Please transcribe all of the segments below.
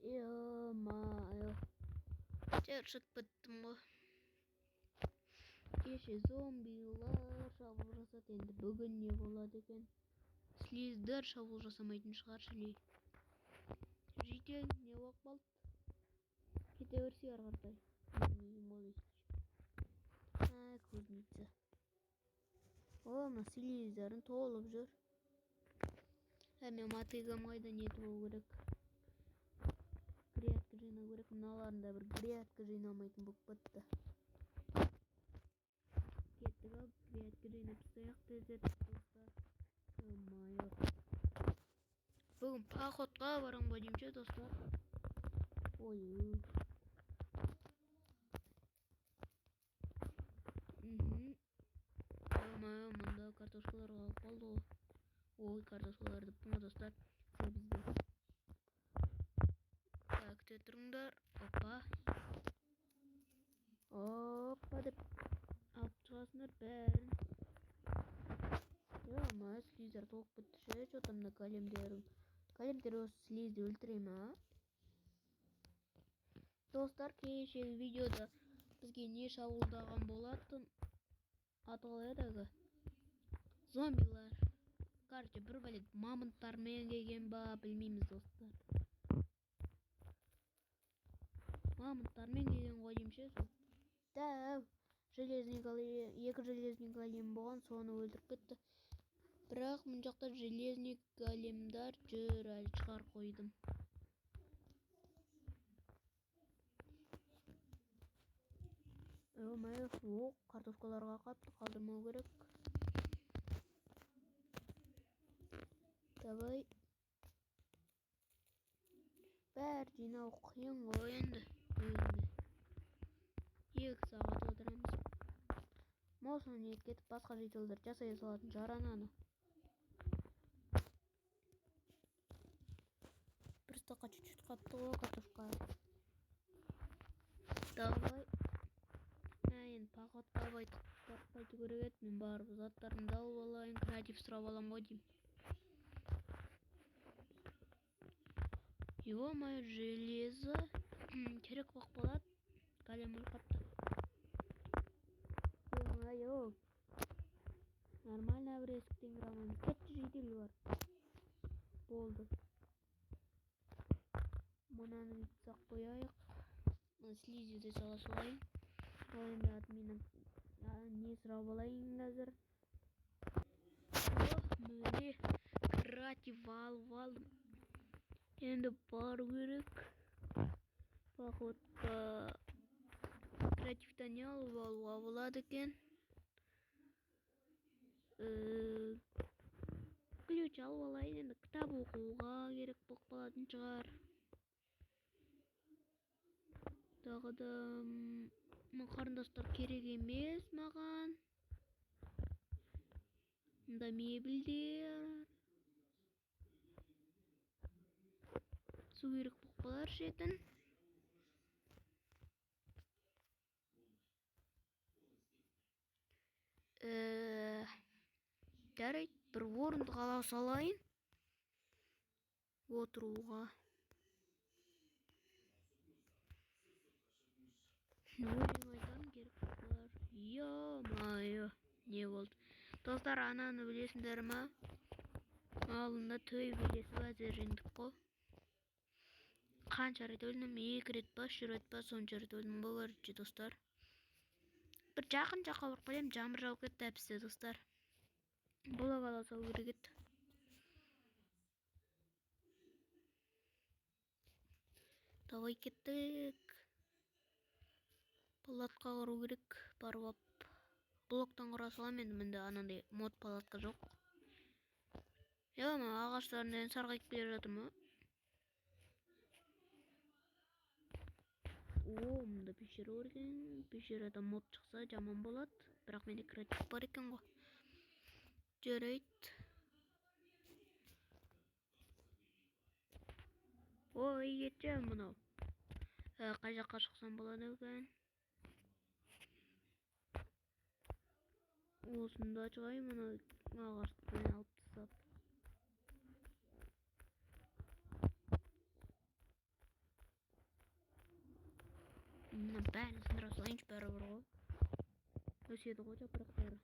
Ё-моё. Шаршап кеттім ғой. Кеше зомбилар шабуыл жасады, енді бүгін не болады екен? Слиздер шабуыл жасамайтын шығар шілей. Житель не болып қалды? Кете берсе ары қаратай. А, кузница. О, мына слиздерін толып жүр. Ә, мен мотыгам қайда, не болу керек? Грядка жинау керек. Мыналардың да бір грядка жинамайтын болып кетті. Кеттік ау, грядка жинап тастайық тездетіп, достар. Ё-моё. Бүгін походқа барам ба деймін ше, достар. Ой. Ё-моё, мында картошкалар қалып қалды ғой. Ой, картошкалар деппін ғой, достар. Сәбізді. Так, күте тұрыңдар. Опа. Опа деп алып шығасыңдар бәрін. Ё-моё, слиздер толып кетті ше, чё там мына големдерім. Големдер осы слизді өлтіре ма? Достар, кешегі видеода бізге не шабуылдаған болатын? Аты қалай еді әлгі? Зомбилар. Короче, бір бәле мамонттармен келген ба, білмейміз, достар. Мамонттармен келген ғой деймін ше сол. Дәу железный голем, екі железный голем болған, соны өлтіріп кетті. Бірақ мына жақта железный големдар жүр, әлі шығарып қойдым. Ё-моё, о, картошкаларға қапты, қалдырмау керек. Давай. Бәрі жинау қиын ғой енді өзіме. 2 сағат отырамыз. Маусым не кетіп басқа жителдер жасай салатын шығар ананы. Бір стаққа чуть-чуть қапты ғой картошка. Давай. Енді походқа барып қайту керек еді. Мен барып заттарымды алып алайын, креатив сұрап аламын ғой деймін. Ё-моё, железо. Керек болып қалады. Голем өліп қапты. Ё-моё. Нормально бір есіктен кіре алмаймыз. Кетті житель бар. Болды. Мынаны бүйтіп сақ қояйық. Мына слизді де сала салайын. Ал енді админнен не сұрап алайын қазір. О, міне креатив алып алдым. Енді бару керек. Походқа креативтен не алып алуға болады екен? Ключ алып алайын, енді кітап оқуға керек болып қалатын шығар. Тағы да, қарындастар керек емес маған. Мында мебельдер. Су керек болып қалар шетін. Жарайды, бір орындық ала салайын. Отыруға. Өлең айтамын керек болар. Ё-моё, не болды? Достар, ананы білесіңдер ма? Алдында төбелесіп әзер жеңдік қой. Қанша рет өлдім? 2 рет па, 3 рет па, сонша рет өлдім ғой, короче, достар. Бір жақын жаққа барып қоямын, жаңбыр жауып кетті әпісте, достар. Блок ала салу керек еді. Давай кеттік. Палатка құру керек, барып алып. Блоктан құра саламын енді, мында анандай мод палатка жоқ. Ё-моё, ағаштардың бәрін сарғайып келе жатыр ма? О, мында пещера бар екен. Пещерада мод шықса жаман болады. Бірақ менде креатив бар екен ғой. Жарайды. Ой, кетші мынау. Қай жаққа шықсам болады екен? Осында шығайын, мына ағашты алып тастап. Бәрін сындыра салайыншы, бәрібір ғой. Өседі ғой жапырақтары.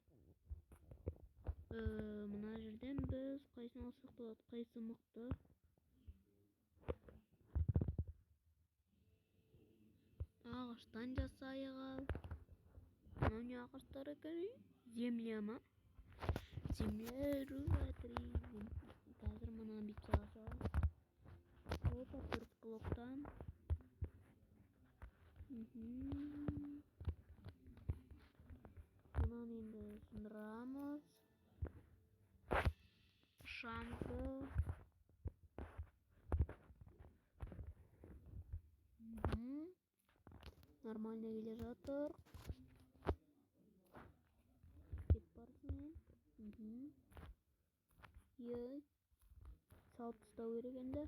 Мына жерден біз қайсысын алсақ болады, қайсысы мықты? Ағаштан жасайық ал. Мынау не ағаштар екен? Земля ма? Земля два, три. Қазір мынаны бүйтіп сала салайық. Опа, 4 блоктан. Мынаны енді сындырамыз. Ұшамыз. Нормально келе жатыр. Кетіп барысымен. Салып тастау керек енді.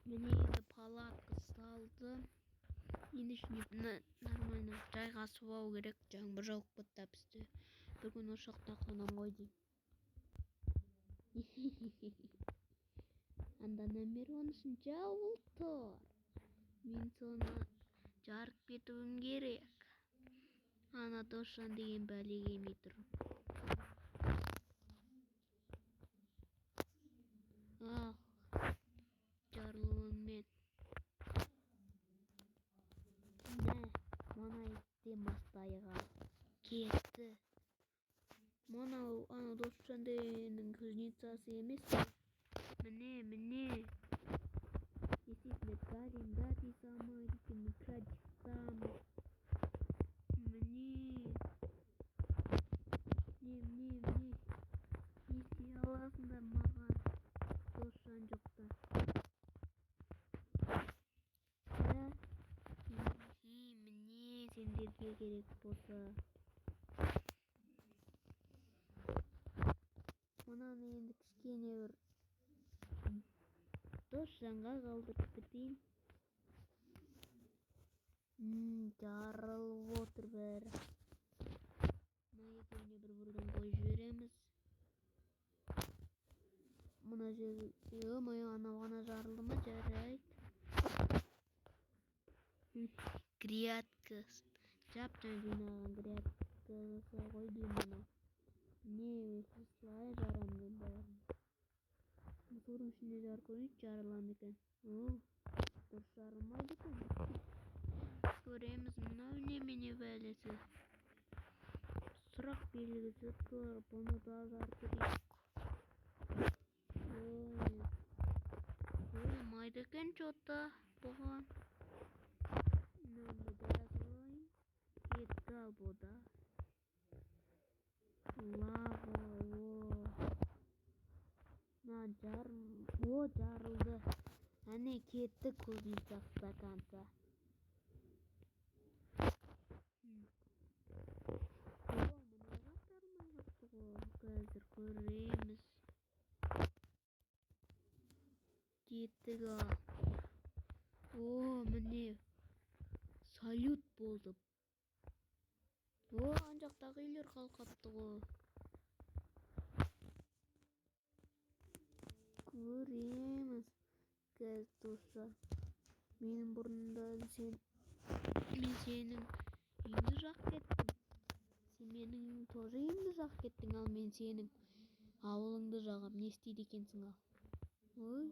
Міне енді палатка салдым. Енді ішіне нормально жайғасып алу керек. Жаңбыр жауып кетті бізде. Бүгін осы жақта қонам ғой деймін. Анда номер 13 ауыл тұр. Мен соны жарып кетуім керек. Ана Досжан деген бәле келмей тұр. Ах, жарылуыңмен. Мә, мына иттен бастайық ал. Кетті. Мынау ана Досжан дегеннің кузницасы емес пе? Міне, міне. Не істейсіңдер? Голем да дей салмайды екен, крадистамыз. Міне. Міне, міне, міне. Не істей аласыңдар маған? Досжан жоқта. Да? Міне, сендерге керек болса. Мынаны енді кішкене бір Досжанға қалдырып кетейін. Жарылып отыр бәрі. Мына екеуіне бір бірден қойып жібереміз. Мына жер, ё-моё, анау ғана жарылды ма? Жарайды. Грядка. Жап-жаңа жинаған грядка жасай ғой деймін мынау. Не, осылай жарамын мен бәрін. Судың ішінде жарып көрейінші, жарыла ма екен? О, дұрыс жарылмайды екен. Көреміз, мынау немене бәлесі? Сұрақ белгісі тұр, бұны да жарып көрейік. Ой, болмайды екен чё-то бұған. Мынаны да салайын. Кетті ал бұ да. Лава, о. Мына о, жарылды. Әне кетті кузница до конца. О, мынау жарылмай қалыпты ғой. Қазір көреміз. Кеттік ал. О, міне. Салют болды. О, ана жақтағы үйлер қалқапты ғой. Көреміз. Қазір достар. Менің бұрында сен, мен сенің үйіңді жағып кеттім. Сен менің тоже үйімді жағып кеттің, ал мен сенің ауылыңды жағам. Не істейді екенсің ал? Ой,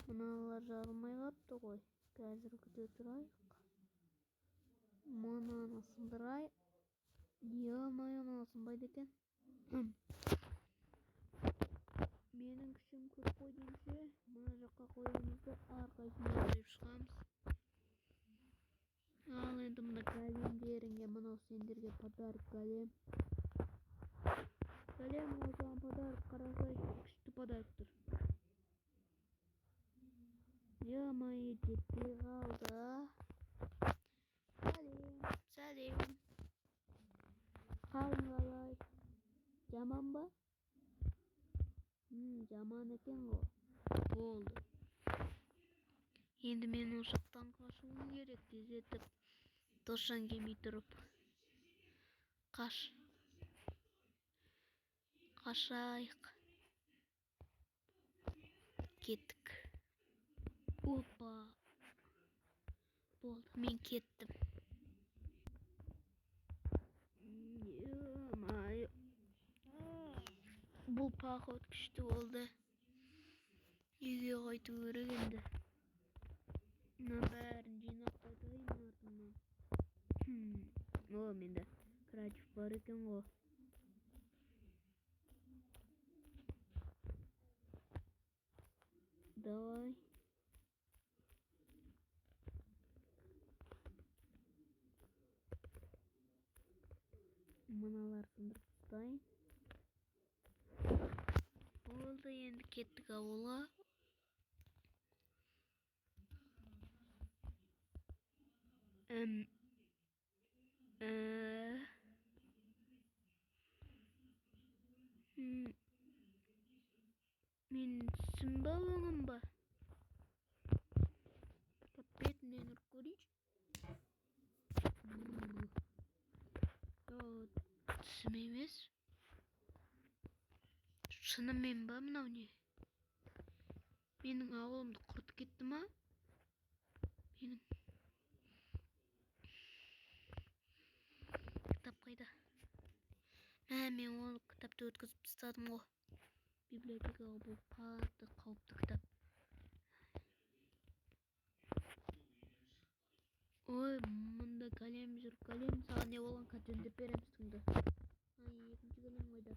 мыналар жарылмай қалыпты ғой. Қазір күте тұрайық. Мынаны сындырайық. Ё-моё, мынау сынбайды екен. Менің күшім көп қой деймше. Мына жаққа қоямыз да әрқайсысын қойып шығамыз. Ал енді мына големдеріңе, мынау сендерге подарок голем. Голем, мынау саған подарок, қарасай, күшті подарок тұр. Ё-моё, жетпей қалды. Сәлем, сәлем. Қалың қалай? Жаман ба? Жаман екен ғой. Болды. Енді мен осы жақтан қашуым керек, тездетіп. Досжан келмей тұрып. Қаш. Қашайық. Кеттік. Опа. Болды, мен кеттім. Бұл поход күшті болды. Үйге қайту керек енді. Мына бәрін жинап қайтайын артымнан. О, менде креатив бар екен ғой. Давай. Мыналар сындырып тастайын. Болды, енді кеттік ауылға. Мен түсім ба, өңім ба? Бетімнен ұрып көрейінші. Түсім емес. Шынымен ба мынау не? Менің ауылымды құртып кетті ма? Менің кітап қайда? Мә, мен ол кітапты өткізіп тастадым ғой. Библиотекаға бұл қатты қауіпті кітап. Ой, мұнда голем жүр. Голем, саған не болған? Қазір жөндеп беремін үстіңді. Ай, екінші голем қайда?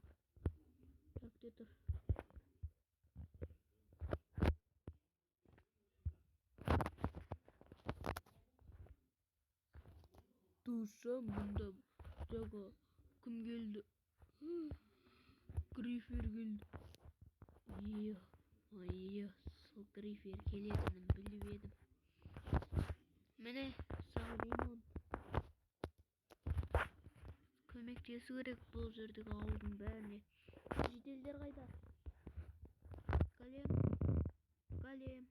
Так, күте тұр. Душа, мұнда жаңа кім келді? Грифер келді. Ие, ие, сол Грифер келетінін біліп едім. Міне, саған ремонт. Көмектесу керек бұл жердегі ауылдың бәріне. Жителдер қайда? Голем, голем.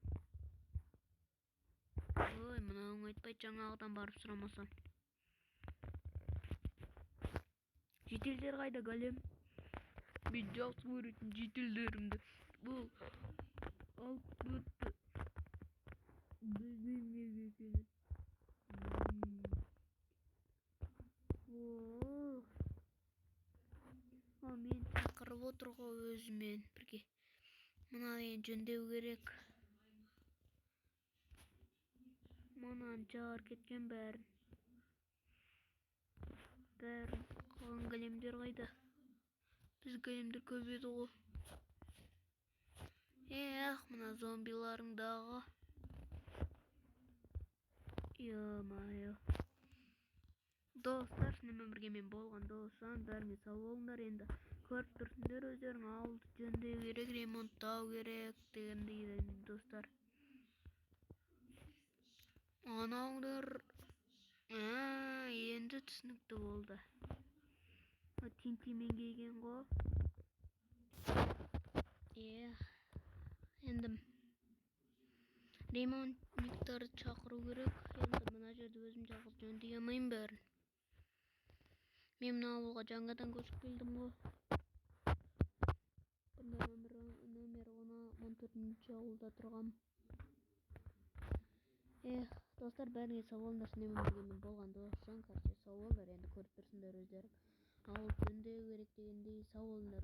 Ой, мынауың айтпайды, жаңағыдан барып сұрамасам. Жителдер қайда, голем? Мен жақсы көретін жителдерімді бұл алып кетті. Білмеймін неге екенін. О, мен шақырып отыр ғой өзімен бірге. Мынаны енді жөндеу керек. Мынаны жарып кеткен бәрін. Бәрін. Қалған големдер қайда? Біз големдер көп еді ғой. Эх, мына зомбиларың дағы. Ё-моё. Достар, сіздермен бірге мен болған Досжан, бәріңе сау болыңдар енді. Көріп тұрсыңдар өздерің, ауылды жөндеу керек, ремонттау керек дегендей енді достар. Анауыңдар, енді түсінікті болды. Тинтимен келген ғой. Эх, енді ремонтниктарды шақыру керек. Енді мына жерді өзім жалғыз жөндей алмаймын бәрін. Мен мына ауылға жаңадан көшіп келдім ғой. Бұнда номер 14-ші ауылда тұрғам. Эх, достар, бәріңе сау болыңдар. Сіздермен бірге мен болған Досжан. Короче, сау болыңдар. Енді көріп тұрсыңдар өздерің. Ауыл жөндеу керек дегендей, сау болыңдар.